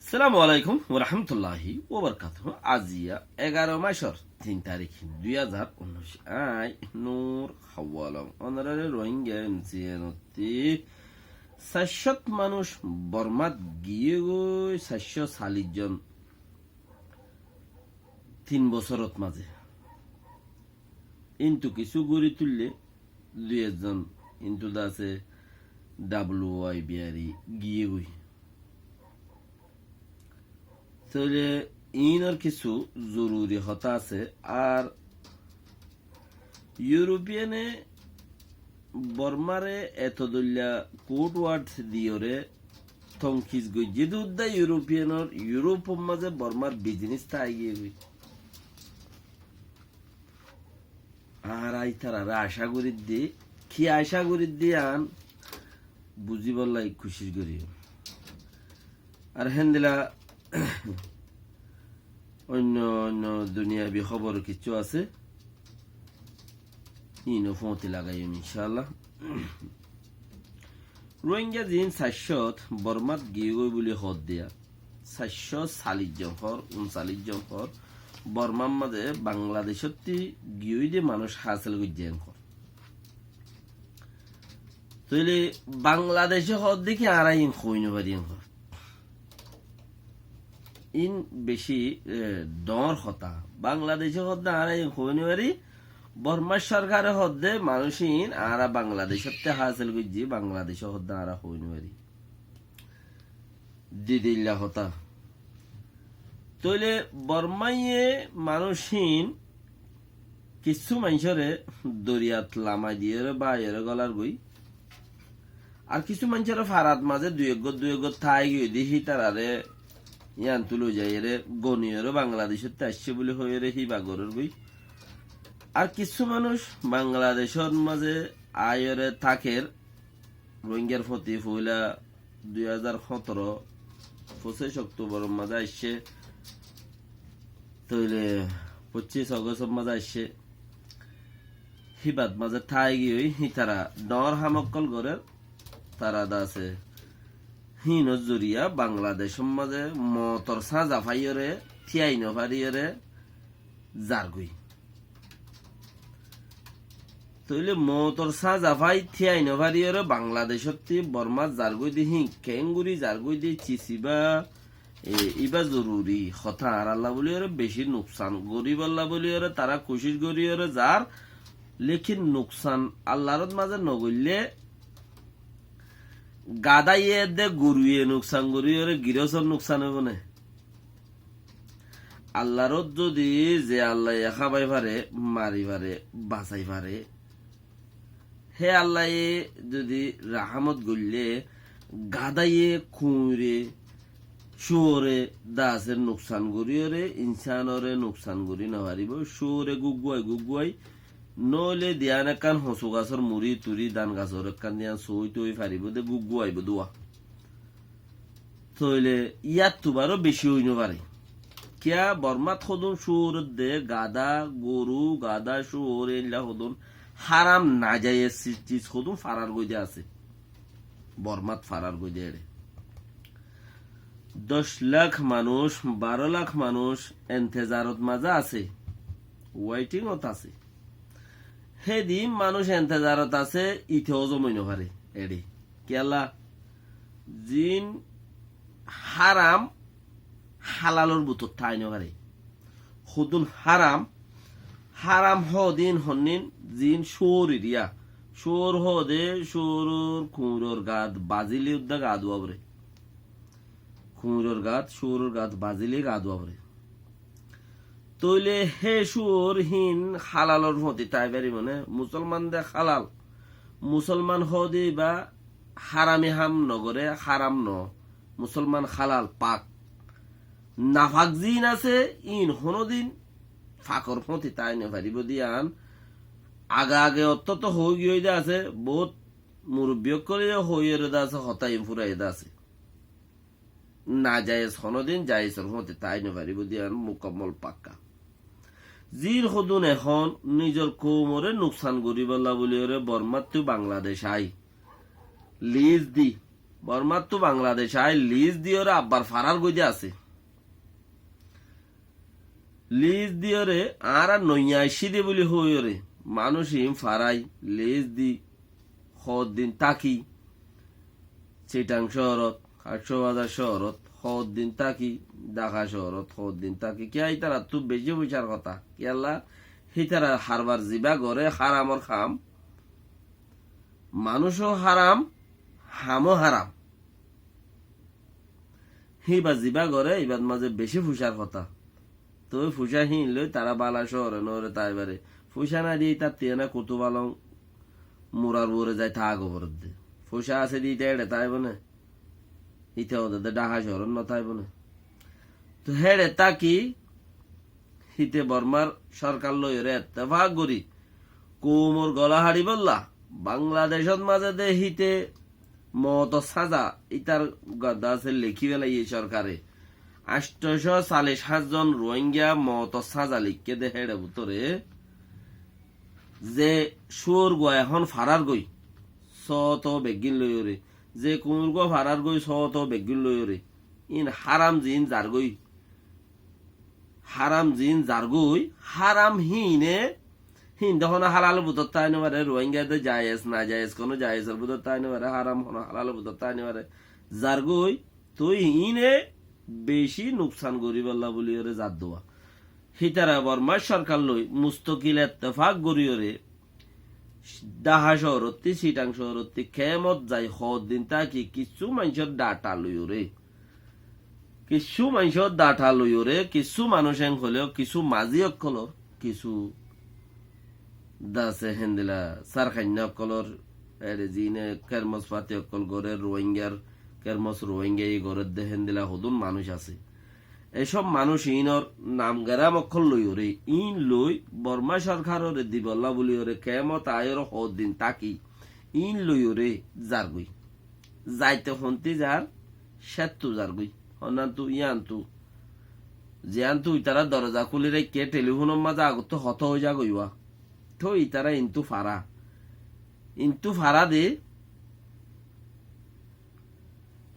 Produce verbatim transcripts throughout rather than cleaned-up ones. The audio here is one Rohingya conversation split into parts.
Assalamu alaikum wa rahmatullahi wa barakatuhu. Aziya egaro macor tin tarik, dui hazar unnic. Añí Nur Hawalong. Ónorare Rohingya M C N ottí sair cót manúic Bormat giyé goi, sair cót sallic zon tin bosórot mazé. Intu kissú gorí tuillé dui ek zon, intu de asé W Y B R giyé goi. Tóile iínor kissú zoruri hotá asé. Ar Iuropiane Bormare eto doilla kót ward diyóre tonkis goijjé dé uddá Iuropianor, Iuropor mazé Bormar bizinis tái giyé goi. Añára ítarare acá gorídde, ki acá gorídde yián buzíbolla kucíc gorí. Ar héndilla oinno oinno duniyabi hóbor kissú asé, iín ó foóñti lagaiyum incáallah. Rohingya ziín sair cót Bormat giyé goi buli hoódde, sair cót sallic zon hoór, unsallic zon hoór, Bormar mazé Bangladecótti giyói dé manúic hásil goijjé en hoór. Tóile Bangladece hoódde ki añára iín hoói nofarí en hoór. Iín bicí, e, dhoóñr hotá. Bangladece hoódde añára iín hoói nofarí, Bormar sorkare hoódde manúic iín añára Bangladecótte hásil goijjí, Bangladece hoódde añára hoói nofarí. Didilla hotá. Tóile Bormaye manúic iín kissú maincóre doriyat lamai diyóre báiyore golar goi. Ar kissú maincóre farat mazé dui eggúa dui eggúa tái giyói dé hítarare yiántu loi zaiyóre goniyóre Bangladecótte aiccé buli hoiyóre híba gorér goi. Ar kissú manúic Bangladecór mazé aiyóre táker, Rohingyar fóti foóila dui házar hóñtoro, foñsíc Októboror mazé aiccé, tóile foñsíc Ogostor mazé aiccé, híbat mazé tái giyói hítara dhoóñr ham ókkol gorér, tara de asé híinor zoriya Bangladecór mazé mootor sáñza faiyóre, tíai nofariyóre, zargói. Tóile mootor sáñza fai tíai nofariyóre Bangladecótti Bormat zargói dé híin keéngorí zargói dé cis ibá, e, ibá zoruri hotá añárálla buliyóre bicí nuksan goríbolla buliyóre tará kucíc goríyóre zar, lékin nuksan Allarot mazé nogoillé gadáye edde goruye nuksan goríyóre girósor nuksan óibo né? Allarot zodi ze Allaye hábai fare, mari fare, basai fare, hé Allaye zodi rahámot goillé gadáye, kuñre, cúore de asé nuksan goríyóre, insánore nuksan gorí nofaribó. Cúore gúgguai gúgguai, nóile diyan ekkán hosu gasór murí turí, dan gasór ekkán diyan sói tói faribó dé gúgguaibó dé uá. Tóile yáttu baró bicí ói nofare. Kiyá Bormat hodún cúor edde, gadá, goru, gadá, cúor, éilla hodún háram, nazayes cis hodún farar goi dé asé. Bormat farar goi dé eçé. Doc lak manúic, baró lak manúic entezarot mazé asé, waitingot asé. Hédin manúic entezarot asé, ite ózom ói nofare eçé. Kiyólla? Ziín háram hálalor bútottu ai nofare. Hodún háram, háram hoódin honnín ziín cúor eriya. Cúor hoóde cúoror kuñror gat bazíle uddá gat uábore. Kuñror gat, cúoror gat bazíle gat uábore. Tóile hé cúor híin hálalor fóti tái faribó né? Musolman de hálal. Musolman hoóde ibá hárami ham nogoré, háram no. Musolman hálal, pak. Nafak ziín asé, íin honódin fakor fóti tái nofaribó diyan. Age age ottót hoói giyói dé asé, boóut murubbi ókkoleyó hoóiyoré dé asé, hotá iín furaiyé dé asé. Nazayes honódin zayesor fóti tái nofaribó diyan mukammol pakka. Ziín hodún ehón nizor koumoré nuksan goríbolla buliyóre Bormáttu Bangladec ai, lis di, Bormáttu Bangladec aái lis diyóre abbar farar goi de asé. Lis diyóre añára noiya aiccí de buli hoiyóre manúic iín farái lis di hoddin táki Sitang cóorót, Kacsabazar cóorót hoddin táki, Dhaka cóorót hoddin táki. Kiyá ítarattú bicí foicár hotá? Kiyólla hítara harbar zibá goré háramor ham, manúicó háram, hamó háram. Híba zibá goré íbar mazé bicí foicár hotá. Toi foicá híin loi tará bála cóore nóore tái fare. Foicá nái de ítattú ena Kutufalong murar uore zai tágo foredde. Foicá asé de íta éçe táibo né? Íta ódede Dhaka cóorot no táibo né? Toi héçe táki híte Bormár sórkar loiyóre ettefak gorí koumor gola haçibólla Bangladecót mazé de híte mootor sáza ítar uggwá de asé lekí felaiyé sórkare. Añctocó callic háñt zon Ruáinga mootor sáza leikké de héçe bútore ze cúor gua ehón farar goi sóoto beggín loiyóre, ze kuñur gua farar goi sóoto beggín loiyóre, íin háram ziín zargói, háram ziín zargói, háram híine, híin de honó hálal bútottu aái no fare, Ruáinga de jayes, najayes, honó jayesor bútottu aái no fare, háram honó hálal bútottu aái no fare, zargói, toi iíne bicí nuksan goríbolla buliyóre zadduwa. Hítara Bormá sórkar loi mustokil ettefak goríyóre Dhaka cóorottí, Sitang cóorottí kemot zai hoddin táki kissú maincór dhata loiyóre, kissú maincór dhata loiyóre, kissú manúic en hoilé kissú mazí ókkolor, kissú de asé héndila sárkainna ókkolor, ére ziíne kermos fati ókkol goré, Ruáingar kermos Ruáingaye gorédde héndila hodún manúic asé. Ecób manúic iínor nam geram ókkol loiyóre, iín loi Bormá sórkarore dibolla buliyóre kemot aáiyoré hoddin táki, iín loiyóre zargói. Zaite hontí zar, céttu zargói. Honnántu, yíantu. Ziyántu itará doroza kúli raikké, telifónor mazé agottú hotá ói zagói uá. Toi itará intú fará. Intú fará de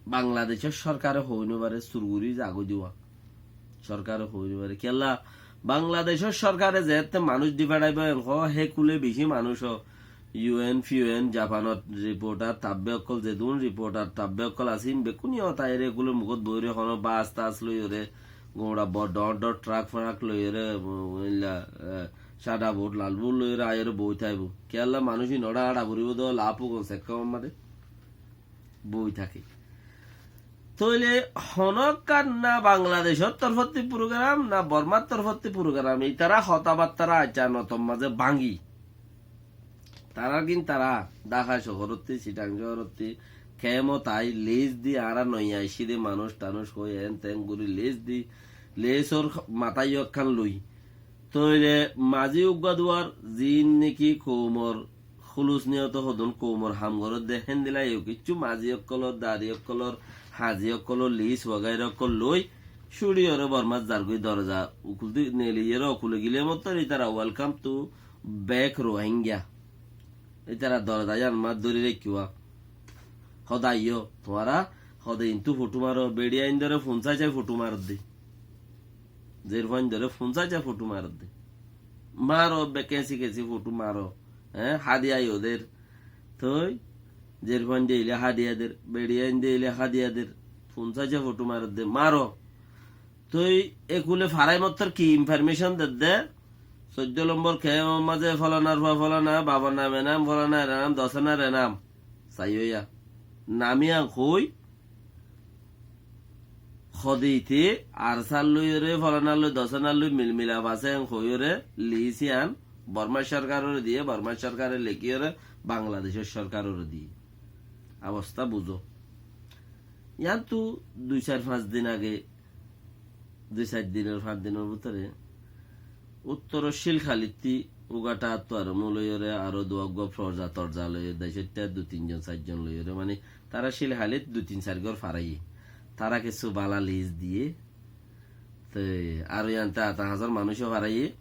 Bangladecór sórkare hoói no fare, sur gorí zagói de uá. Sórkare hoói no fare. Kiyólla Bangladecór sórkare zeétte manúic di feçáibo en hoó, hé kúle bicí manúic ó, U N, F U N, Japanot riportar tabbe ókkol, zedún riportar tabbe ókkol asé, ín bekkúne yó taiyóre e kúlor mukót boóire honó bas tas loiyóre, guñça bor dhoóñr dhoóñr thrak frak loiyóre, um, illa, eh, cáda bot, lal bot loiyóre aiyóre boói táibo. Kiyólla manúic ín óra áça foribó de, laf ugón sekká mammade boói táke. Tóile honókkan na Bangladecór torfótti purugeram, na Bormár torfótti purugeram, itará hotábattára aicá notor mazé báñgi. Tarár gín tará Dhaka cóorótti, Sitang cóorótti, kemot aái, lis di, añára noiya aiccí de manúic tanúic hoói, en ten gorí lis di, lisor matá yó ekkán loi. Tóile mazí uggúa duar, ziín néki koumor húlus niyote hodún koumor ham gorédde, héndila yó kiccú mazí ókkolór, dari ókkolór, hañzi ókkolór, lis wagaira ókkol loi, cúçiyóre Bormát zargói doroza ukul di neeliyóre okule gile mottor ítara welcome to back Rohingya. Ítara doroza yían mát dóri raikké uá. Hoó de aiyó, tuáñra hoó de intú fotú maró, beçi aindóre fun sai sai fotú maredde. Zerfuaindóre fun sai sai fotú maredde. Maró, be kesi kesi fotú maró. Eé, hádiya yó der. Toi, zerfuainde eile hádiya der, beçi ainde eile hádiya der. Fun sai sai fotú maredde, maró. Toi ekule farai mottor ki information dedde? Soiddó lombor kemor mazé folanar fua folana, babar nam enam, folanar enam, dosenar enam. Saiyó ya. Nam iyan hoi, hode ite arsar loiyóre, folanar loi, dosenar loi, milmila base en hoiyóre, lis iyan Bormar sorkarore diye, Bormar sorkare lekiyóre, Bangladecor sorkarore diye. Obosta buzo. Iyantu dui sair fañs din age, dui sair dinor, fañs dinor bútore uttoror Silkhalittí ugaṭa attu arombo loiyóre, aró duwa uggúa forza torza loiyóre, decóitta dui tin zon, sair zon loiyóre, mani, tará Silkhalit dui tin sair gór faraiyé. Tará kessú bála lis diyé, te aró iyantte ata hazar manúic ó faraiyé.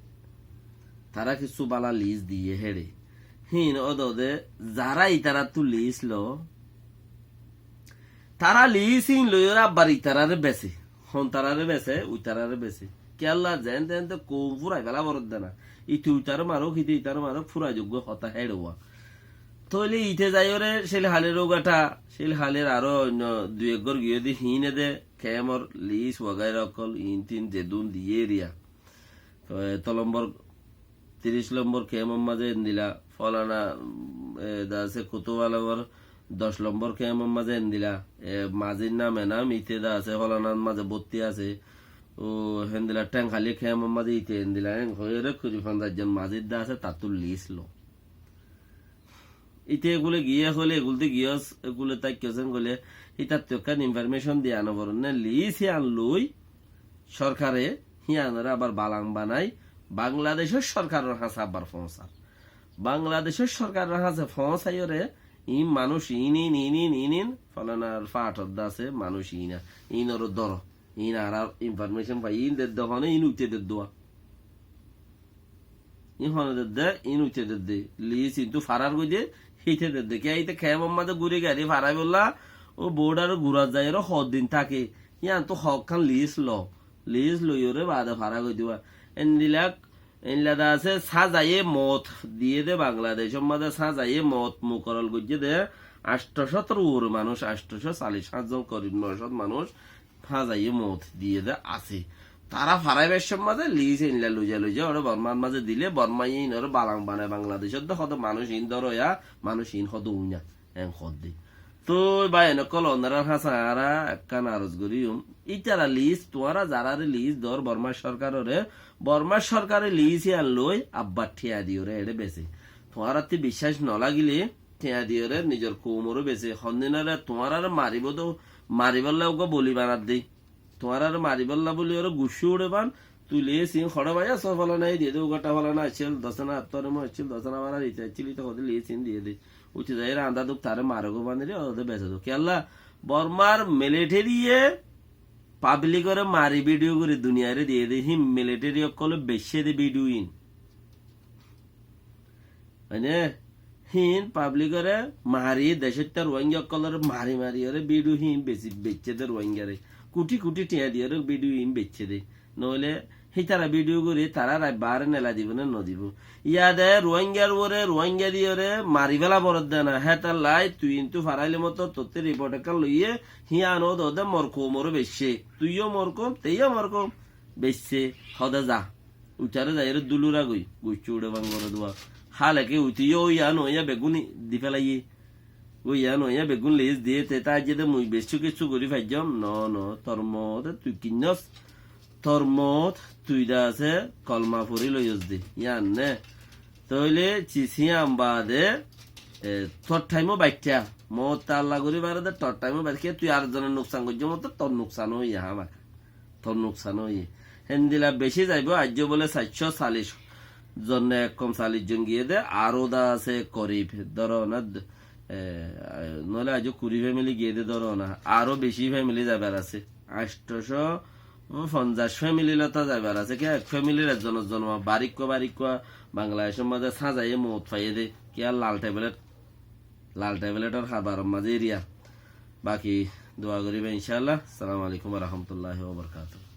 Tará kessú bála lis diyé héçe. Híin ódode zará itarattu lis lo, Tará liis ín loiyóre abbar itaráre besé. Hon taráre besé, uitaráre besé. Kiyólla zeén teén te koum fúrai fela foredde na. Ite uitaré marok, ite itaré marok, fúrai dogguá hotá héçe uá. Tóile ite zaiyóre Cél Halir uggwá tha, Cél Halir aró oinno dui ek gór giyé de híine de, kemor liis wagaira ókkol, iín tin zedún diyé eriya. Toi eto lombor tiríc lombor kemor mazé endilla, folana, mm, e, de asé Kutub Alomor doc lombor kemor mazé endilla, e, mazir nam enam ite de asé, folanar mazé bótti asé, ó, héndilla Théngkhali kemor mazé ite endilla, en hoiyóre kuri fonzaic zon mazir de asé, tattú liis lo. Ite egule giyé hoile, egul de giyós, egule táikkos en hoile, hítattú ekkán information diya no forer né, liis hían loi, sorkare híanoré abar balang banai Bangladecór sorkaror hañsé abar foóñsar. Bangladecór sorkaror hañsé foóñsaiyóre iín manúic iín iín iín iín iín iín folanar fathor de asé manúic iín a, iínoré dóro. Iín añára information fai, iín dedde hone, iín uite dedde uá. Iín hone dedde, iín uite dedde. Liis iín tu farar goijje, híte dedde. Kiyá híte kemor mazé gúri gari farai bolla, ó border gurat zaiyóre hoddin táke. Híyan tu hokkán liis lo. Liis loiyóre baade fara goijje uá. Endilla, endilla de asé, sázaye moot diyé de Bangladecór mazé, sázaye moot mukoror goijje de, añctocótor uore manúic, añctocó callic háñt zon, korib nocót manúic, sázaye moot diyé de asé. Tará faraibar cómot mazé liis endilla loiza loiza óre Bormar mazé dile, Bormaye iínoré balang banai Bangladecót de hodo manúic iín dóro ya, manúic iín hodo uña, en hoddé. Toi bái en ókkol, onorár hañsé añára ekkán aros goríyum. Ítara liis, tuáñra zaráre liis dor Bormar sorkaroré, Bormar sorkare liis yían loi abbar thiañ diyóre eçé besé. Tuáñrattú biccác no lagile, thiañ diyóre nizor koumoré besé, hondinóre tuáñráre maribóu de, maribólla uggwá boli banadde. Tuáñráre maribólla buli óre guccú uçé ban, tui liis iín hoçé faiyós, folanáye diyé de, uggwá tha folana accíl, doc ana attóre mui accíl, doc ana abar ite accíl, ite hoóde liis iín diyé de. Uite zaiyóre añdá duk taré marogói baniré, óde besé duk. Kiyólla, Bormar militariye pablikore mari bídiyo gorí duniyaire diyé de, híin militari ókkolé beiccé de bídiyo iín. Mane, híin pablikore mari, decóitta Ruáingga ókkolore mari mari óre bídiyo híin beci, beiccé de Ruáinggare. Kuthi kuthi thiañ diyóre bídiyo híin beiccé de. Noóile hítara bídiyo gorí tará raibba añáre nela dibou né nodibou. Yade Ruáinggar uore Ruáingga diyóre mari féla foredde na. Hétallai tui intu faraile moto tottú riport ekkán loiyé, hían ódode mor koumoré beiccé. Tuiyó mor koum, teiyó mor koum. Beiccé, hode za. Utaré zaiyóre dúlura goi, guiccú uçé bangoré duwa. Háleke uti yó yían óiya beggún di félaiyé. Ó yían óiya beggún liis diyé, te tá aijjé de mui beccú kiccú gorí faijjóm. No, no, tor moot tui kinnós, tor moot tui de asé kolma fori loiyós de. Yían né. Tóile cis yían baade, e, tor thaimó baittá. Moot ta Allah gorí baré de, tor thaimó baittá. Tui ar zonor nuksan goijjó moto tor nuksan óiye, hámaka. Tor nuksan óiye. Héndilla beci zaibou, aijjó bóle saircó callic zon ne, ek kom callic zon giyé de, aró de asé korib, dóro na, e, noóile aijjó kuri femili giyé de, dóro na, aró beci femili zaibar asé. Añctocó fonzac femili lóta zaibar asé. Kiyá ek femilir ek zonor zonor, barikkuwa barikkuwa Bangladecór mazé sázaye moot faiyé de. Kiyá lal tebelet, lal tebelet or habar mazé eriya. Baki dua goriba incállah. Assalamu alaikum wa rahmatullahi wa barakatuhu.